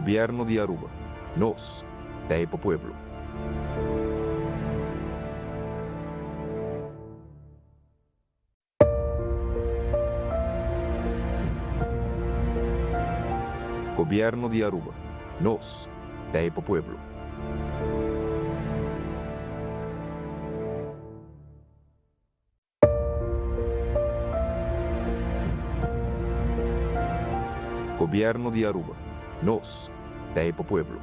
Gobierno di Aruba. Nos ta pa pueblo. Gobierno di Aruba. Nos ta pa pueblo. Gobierno di Aruba. Nos ta pa pueblo.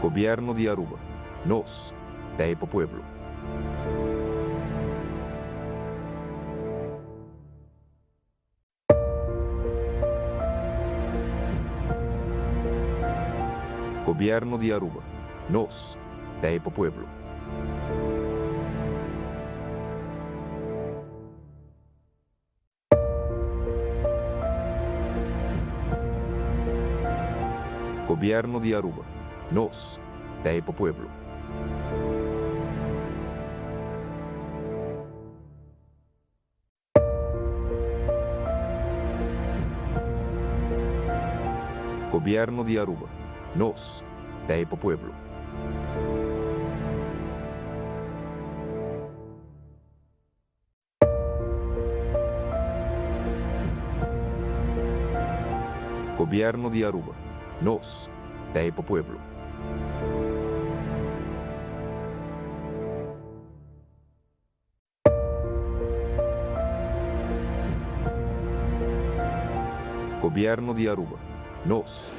Gobierno di Aruba. Nos ta pa pueblo. Gobierno di Aruba. Nos ta pa pueblo. Gobierno di Aruba. Nos ta pa pueblo. Gobierno di Aruba. Nos ta pa pueblo. Gobierno di Aruba. Nos ta pa pueblo. Gobierno di Aruba. Nos.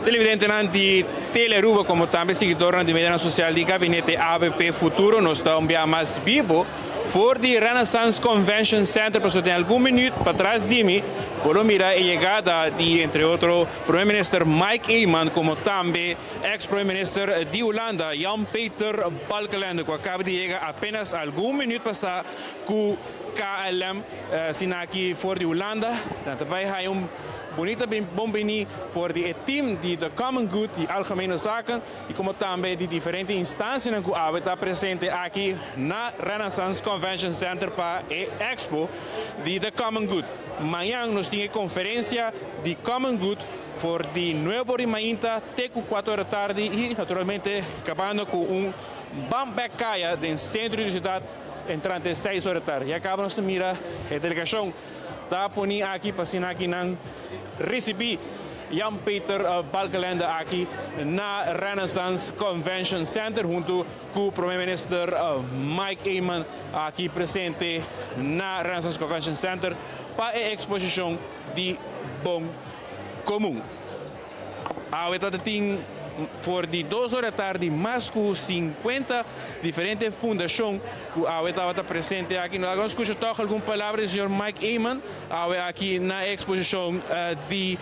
Televidentenan di Telearuba como tambe siguidornan di medianan social di Gabinete ABP Futuro, nos ta un bia mas bibo for di Renaissance Convention Center, pasobra den algun minuut patras di mi bo lo mira e yegada di entre otro Prome Minister Mike Eman como tambe Ex Prome Minister di Hulanda, Jan Peter Balkenende, cu a caba di yega apenas algun minuut pasa cu KLM asina aki for di Hulanda. Nan ta bay haya un bunita bon bini for di e team di The Common Good di Algemene Zaken y como tambe di diferente instancianan cu awe ta presente aki na Renaissance Convention Center pa e Expo di The Common Good. Mañan nos tin e conferencia di Common Good For di nuebe ora di mainta te ku kuater ora tardi i naturalmente kabando ku un ban bek kaya den sentro di siudat entrante seis ora di tardi. Ya kaba nos ta mira e delegashon ta poni aki pa asina aki nan risibí Jan Peter Balkenende aki na Renaissance Convention Center huntu ku Prome Minister Mike Eman aki presente na Renaissance Convention Center pa e eksposishon di bon komun. Awe ta tin for di dos ora tardi mas ku 50 diferente fundashon ku awe tabata presente aki. Nos a skucha tòg algun palabra di señor Mike Eman awe aki na e eksposishon di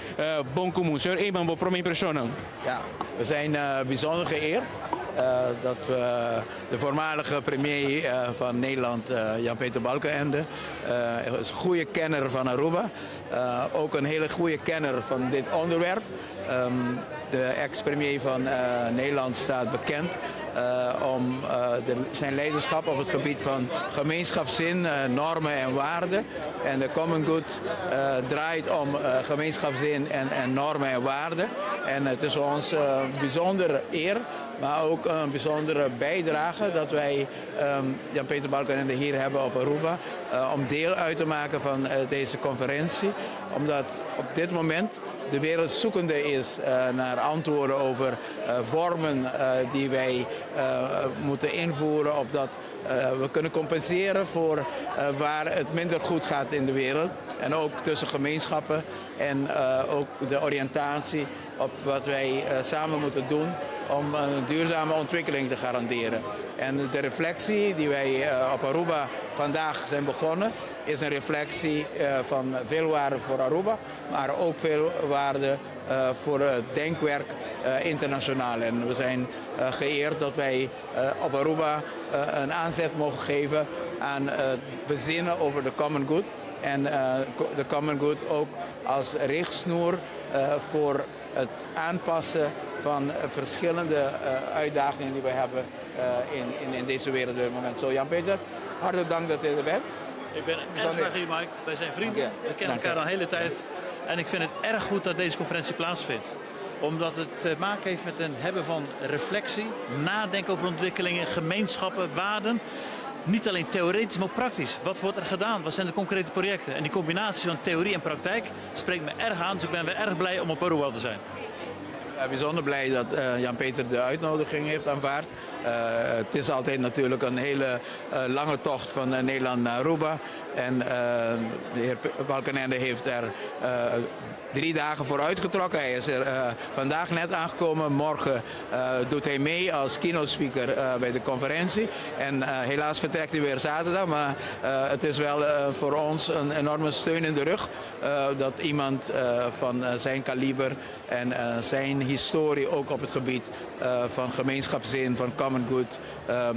bon komun. Señor Eman, bo prome impreshonnan? Ja, we zijn bijzonder geëerd dat we de voormalige premier van Nederland, Jan-Peter Balkenende, is een goede kenner van Aruba. Ook een hele goede kenner van dit onderwerp. De ex-premier van Nederland staat bekend om zijn leiderschap op het gebied van gemeenschapszin, normen en waarden. En de Common Good draait om gemeenschapszin en normen en waarden. En het is ons bijzonder eer, maar ook een bijzondere bijdrage dat wij Jan-Peter Balkenende hier hebben op Aruba om deel uit te maken van deze conferentie. Omdat op dit moment de wereld zoekende is naar antwoorden over vormen die wij moeten invoeren opdat we kunnen compenseren voor waar het minder goed gaat in de wereld. En ook tussen gemeenschappen en ook de oriëntatie op wat wij samen moeten doen om een duurzame ontwikkeling te garanderen. En de reflectie die wij op Aruba vandaag zijn begonnen, is een reflectie van veel waarde voor Aruba, maar ook veel waarde voor het denkwerk internationaal. En we zijn geëerd dat wij op Aruba een aanzet mogen geven aan het bezinnen over de common good. En de common good ook als richtsnoer Voor het aanpassen van verschillende uitdagingen die we hebben in deze wereld op dit moment. Zo, Jan-Peter, hartelijk dank dat u er bent. Ik ben erg graag hier, Mike. Wij zijn vrienden. We kennen elkaar al een hele tijd. En ik vind het erg goed dat deze conferentie plaatsvindt. Omdat het te maken heeft met het hebben van reflectie, nadenken over ontwikkelingen, gemeenschappen, waarden. Niet alleen theoretisch, maar ook praktisch. Wat wordt er gedaan? Wat zijn de concrete projecten? En die combinatie van theorie en praktijk spreekt me erg aan. Dus ik ben weer erg blij om op Aruba te zijn. Ik ben bijzonder blij dat Jan-Peter de uitnodiging heeft aanvaard. Het is altijd natuurlijk een hele lange tocht van Nederland naar Aruba. En de heer Balkenende heeft er 3 dagen voor uitgetrokken. Hij is er vandaag net aangekomen. Morgen doet hij mee als keynote speaker bij de conferentie. En helaas vertrekt hij weer zaterdag. Maar het is wel voor ons een enorme steun in de rug dat iemand van zijn kaliber en zijn historie ook op het gebied van gemeenschapszin, van common good,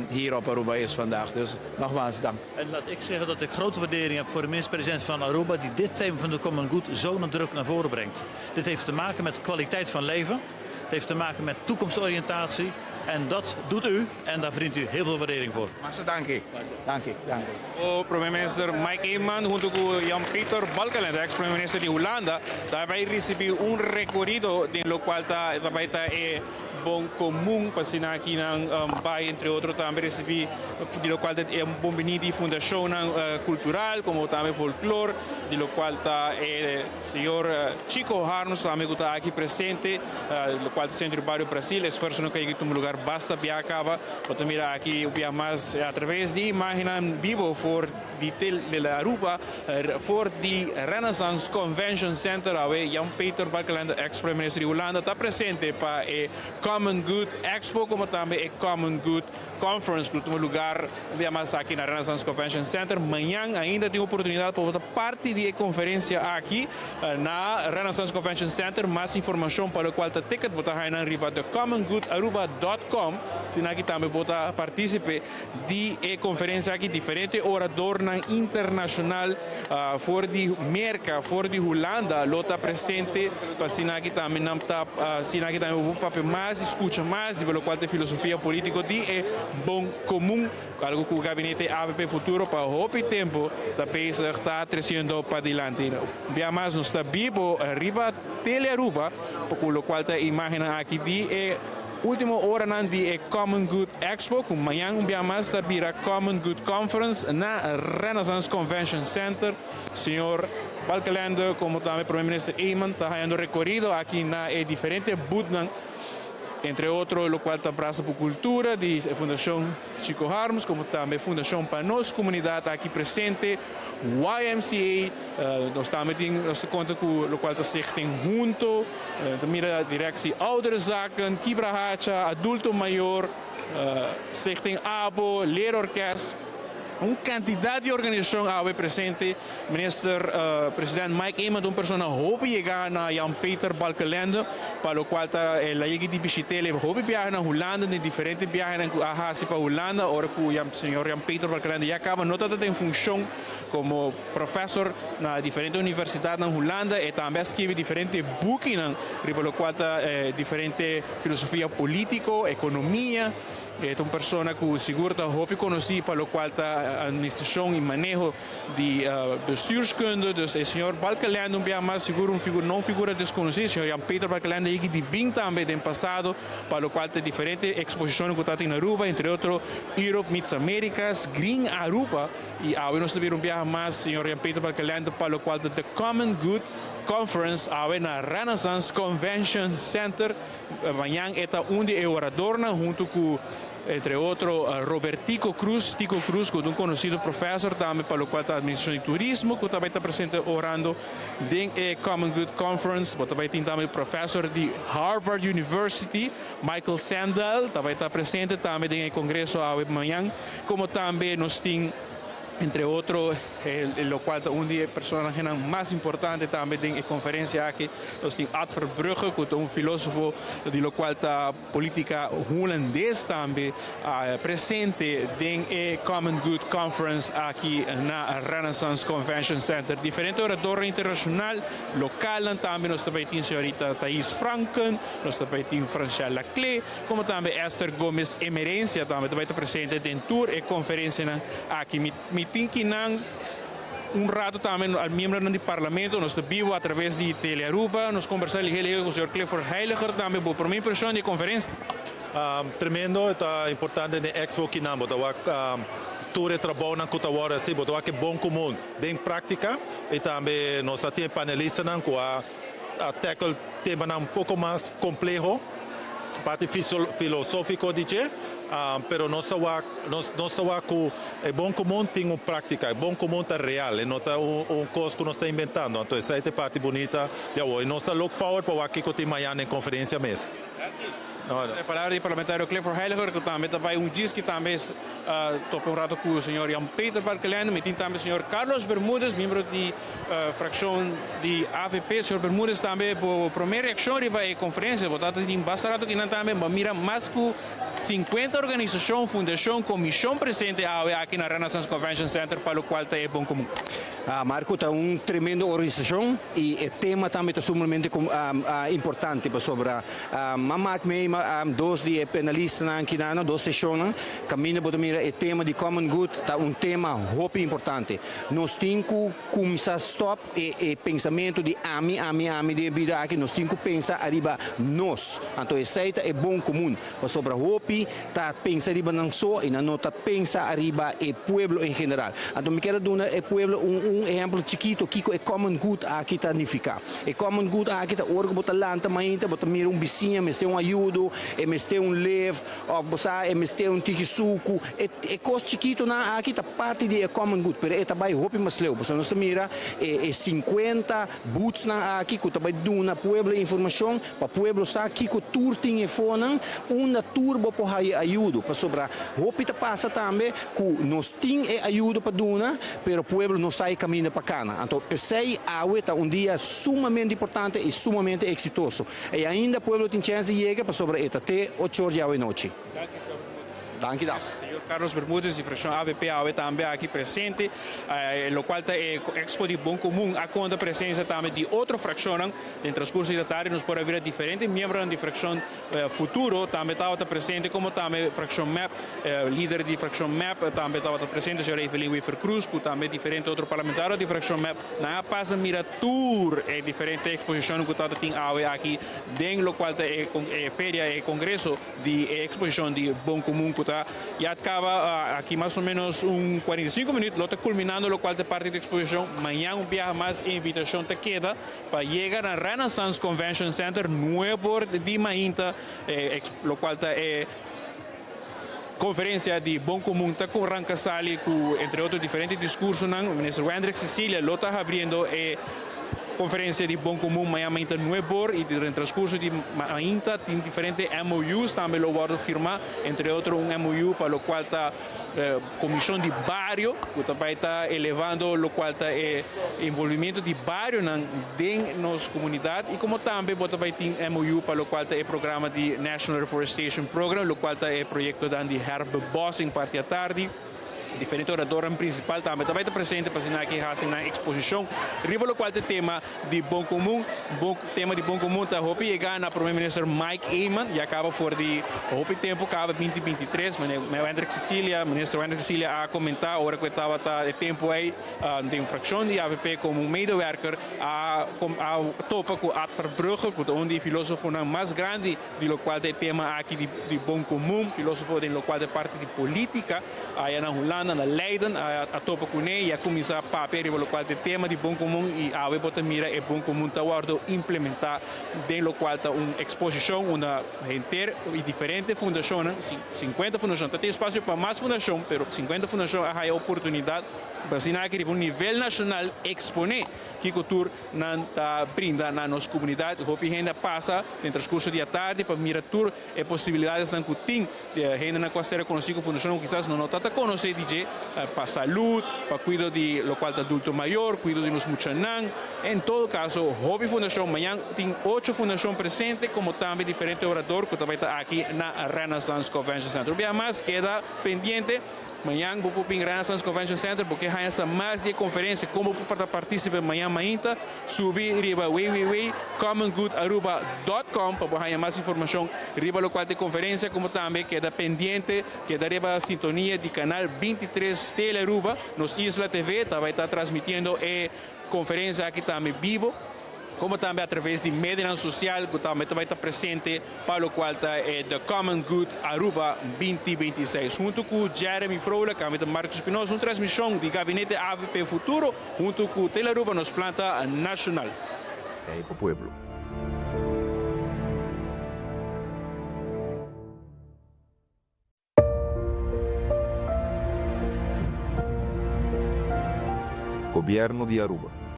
hier op Aruba is vandaag. Dus nogmaals dank. En laat ik zeggen dat ik grote waardering heb voor de minister-president van Aruba die dit thema van de common good zo nadrukkelijk naar voren brengt. Dit heeft te maken met kwaliteit van leven. Het heeft te maken met toekomstoriëntatie. En dat doet u en daar verdient u heel veel waardering voor. Masha danki. Danki, danki. O Prome Minister Mike Eman hunto cu Jan-Peter Balkenende, ex-Prome Minister di Hulanda, ta bay ricibi un recorido den locual ta bay ta e bon comun pa aki nan bay, entre otro, tambe ricibi di locual e bon bini di fundacion cultural como tambe folklore, di locual ta e señor Chico Harms tambe cu ta aki presente, locual ta Centro Barrio Brasil, esfuerso cu a tuma lugar basta biaha caba. Por mira aki mas atraves di imagen bibo for di Tele Aruba, for di Renaissance Convention Center, awe Jan-Peter Balkenende, ex-Prome Minister di Hulanda, ta presente pa e Common Good Expo, como tambe e Common Good Conference, cu ta tuma lugar mas aki na Renaissance Convention Center. Mañan ainda tin oportunidad pa parti di e conferencia aki na Renaissance Convention Center. Mas informacion pa locual ta ticket, bo ta haya riba thecommongoodaruba.com. Asina aki tambe bo ta participe di e conferencia aki, diferente orador internacional for di Merca, for di Hulanda, lo ta presente pa asina aki tambe nan ta asina aki tambe pa mas scucha mas, pa locual ta filosofia politico di e bon comun, algo cu gabinete AVP Futuro pa hopi tempo ta bezig ta treciendo pa dilanti. Bia mas nos ta bibo riba Tele Aruba, cu locual ta imagen aki di e ultimo ora nan di e Common Good Expo, cu mañan un bia mas ta bira Common Good Conference na Renaissance Convention Center. Señor Balkenende, como tambe Prome Minister Eman, ta hayando recorido aki na e diferente booth, entre otro, locual ta Brasa pa Cultura, di Fundacion Chico Harms, como tambe Fundacion pa Nos Comunidad aki presente, YMCA, nos tambe tin, nos conta cu locual ta Stichting Hunto, mira Directie Ouderenzaken, Kibrahacha, Adulto Mayor, Stichting ABO, Leerorkest, un cantidad di organisacion awe presente. Minister President Mike Eman, un persona hopi yega na Jan Peter Balkenende, pa locual ta el a yega di bishit'e hopi biaha na Hulanda, den diferente biaha a hasi pa Hulanda, ora cu señor Jan Peter Balkenende ya caba no tabata den funcion como professor na diferente universidad na Hulanda y tambe a skirbi diferente buki riba locual ta diferente filosofia politico, economia. E un persona cu sigur ta hopi conoci pa locual ta administracion y maneho di bestuurskunde. Dus e señor Balkenende un biaha mas sigur un figura, no figura desconoci. Señor Jan Peter Balkenende di bin tambe den pasado pa locual ta diferente exposicion cu ta na Aruba, entre otro Europe meets Americas, Green Aruba y awe nos tin un biaha mas señor Jan Peter Balkenende pa locual ta The Common Good Conference awe na Renaissance Convention Center. Mañan e ta un di e oradornan hunto cu, entre otro, Robertico Cruz, Tico Cruz, cu ta un conocido professor tambe pa locual ta administracion di turismo, cu tambe ta presente orando den e Common Good Conference. Tambe tin tambe professor di Harvard University, Michael Sandel, tambe ta presente tambe den e congreso mañan, como tambe nos tin Entre otro, locual ta un di e personahenan mas importante tambe den e conferencia aki, nos tin Ad Verbrugge, cu ta un filosofo di locual ta politica Hulandes tambe presente den e Common Good Conference aki na Renaissance Convention Center. Diferente oradornan internacional, localnan tambe, nos ta bay tin señorita Thais Franken, nos ta bay tin Francielle Laclé, Como tambe Esther Gomez Emerencia tambe ta bay ta presente den tur e conferencianan aki. Mi mi tin kinan un rato tambe al miembronan di Parlamento. Nos ta bibo a traves di Tele Aruba. Nos conversa lihe lihe cu señor Clifford Heiliger tambe. Bo prome impresion di e conferencia? Tremendo, e ta importante den expo kinan bo ta wak tur e trabounan cu ta worde haci, bo ta wak e bon comun den practica y tambe nos a tin e panelistanan cu a a tackle temanan un poco mas compleho, parti filosófico di dje, pero nos ta wak, nos nos ta wak cu e bon comun tin un practica, e bon comun ta real, e no ta un un cos cu nos ta inventando, anto esai ta e parti bunita di awor y nos ta look forward pa wak kico tin mañana den conferencia mes. E palabra di parlamentario Clifford Heiliger cu tambe ta bay un djis ki tambe topa un rato cu señor Jan Peter Balkenende. Mi tin tambe señor Carlos Bermudez, miembro di fraccion di avp. Señor Bermudez tambe bo prome reaccion riba e conferencia. Bo tata tin basta rato kinan tambe bo a mira mas cu 50 organisacion, fundacion, comision presente awe aki na Renaissance Convention Center pa locual ta e bon comun. Marco, ta un tremendo organisacion y e tema tambe ta sumamente importante pasobra m'a mak mei dos di e penalistanan aki nan, dos sesionnan, caminda bo ta mira e tema di common good ta un tema hopi importante. Nos tin cu cuminsa stop e e pensamento di ami, ami, ami den e bida aki, nos tin cu pensa ariba nos. Anto esey ta e bon comun pasobra hopi ta pensa riba nan so y nan no ta pensa ariba e pueblo en general. Anto mi kier a duna e pueblo un un ehemplo chikito kiko e common good aki ta nifica. E common good aki ta ora ku bo ta lanta mainta bo ta mira un bisiña mester un ayudo, e mester un lift of bo sa e mester un tiki suku. E e kos chikitonan aki ta parti di e common good pero e ta bai hopi mas leu pasobra nos ta mira e e sinkuenta boothsnan aki ku ta bai duna pueblo informashon Pa pueblo sa kiko tur tin e fonan, unda tur bo por haya ayudo. Pasobra hopi ta pasa tambe ku nos tin e ayudo pa duna, pero pueblo no sa e kaminda pa kana. Anto p'esei awe ta un dia sumamente importante i sumamente eksitoso. I ainda pueblo tin chèns di yega pasobra e ta te ochor di awe nochi. Danki dan. Señor Carlos Bermudez di fraccion avp awe tambe aki presente, locual ta e expo di Bon Comun a conta presencia tambe di otro fraccionnan. Den transcurso di ta tardi nos por a bira diferente miembronan di fraccion Futuro tambe tabata presente como tambe fraccion mep, lider di fraccion mep tambe tabata presente señora Evelyn Wever-Croes cu tambe diferente otro parlamentario di fraccion mep. Nan a pasa mira tur e diferente exposicionnan cu tabata tin awe aki den locual ta e feria, e congreso. Di e exposicion di Bon Comun cu ta ya caba aki mas o menos un 45 minuut lo ta culminando locual ta parti di exposicion. Mañan un biaha mas e invitacion ta keda pa yega na Renaissance Convention Center nuebe or di mainta locual ta e conferencia di Bon Comun ta cu ranca sali cu entre otro diferente discursonan. Minister Wendrick Cecilia lo ta habriendo e Conferencia di Bon Comun mañana mainta nuebe or y den transcurso di mainta tin diferente MOU's tambe lo wordo firma, entre otro un MOU pa locual ta Comision di Bario cu ta bay ta elevando locual ta e envolvimiento di barionan den nos comunidad y como tambe bo ta bay tin MOU pa locual ta e programa di National Reforestation Program locual ta e proyectonan di herbebossing parti atardi. Diferente oradornan principal tambe ta bay ta presente pa asina aki haci nan exposicion riba locual ta e tema di Bon Comun. Bon tema di Bon Comun ta hopi yega na Prome Minister Mike Eman ya caba for di hopi tempo caba binti 23. Meneer Wendrick Cecilia, Minister Wendrick Cecilia a comenta ora cu e tabata e tempo ey den fraccion di avp como un medewerker a a topa cu Ad Verbrugge cu ta un di e filosofonan mas grandi di locual ta e tema aki di di Bon Comun, filosofo den locual ta e parti di politica. Aya na Hulanda, na Leiden, a a topa kuné i a kuminsá papia riba lokual ta e tema di Bon Komun i awe bo ta mira e Bon Komun ta wòrdu implementá den lokual ta un eksposishon unda henter i diferente fundashonnan, 50 fundashon, ta tin espasio pa mas fundashon, pero 50 fundashon a haya oportunidat. Pa asina aki riba un nivel nashonal eksponé kiko tur nan ta brinda na nos komunidat. Hopi hende a pasa den transkurso di atardi pa mira tur e posibilidadesnan ku tin. Hendenan ku a ser rekonosí ku fundashonnan ku kisas no no ta ta konosé di dje pa salud, pa kuido di lokual ta adulto mayor, kuido di nos muchanan. En todo kaso hopi fundashon, mañan tin ocho fundashon presente komo tambe diferente orador ku ta bai ta aki na Renaissance Convention Center. Un biaha mas keda pendiente. Mañan bo por bin Renaissance Convention Center, bo ke haña sa mas di e konferensia, kon bo por ta partísipe mañan mainta, subi riba www.commongoodaruba.com pa bo haña mas informashon riba lokual ta e konferensia, komo tambe keda pendiente, keda riba sintonia di kanal 23 Tele Aruba, nos Isla TV ta bai ta transmitiendo e konferensia aki tambe bibo. Como tambe a traves di medionan social cu tambe ta bay ta presente pa locual ta e The Common Good Aruba 2026. Hunto cu Jeremy Vrolijk, ami ta Marcus Espinosa, un transmision di Gabinete avp Futuro hunto cu Telearuba, nos planta nacional. Ey pa pueblo. Gobierno di Aruba.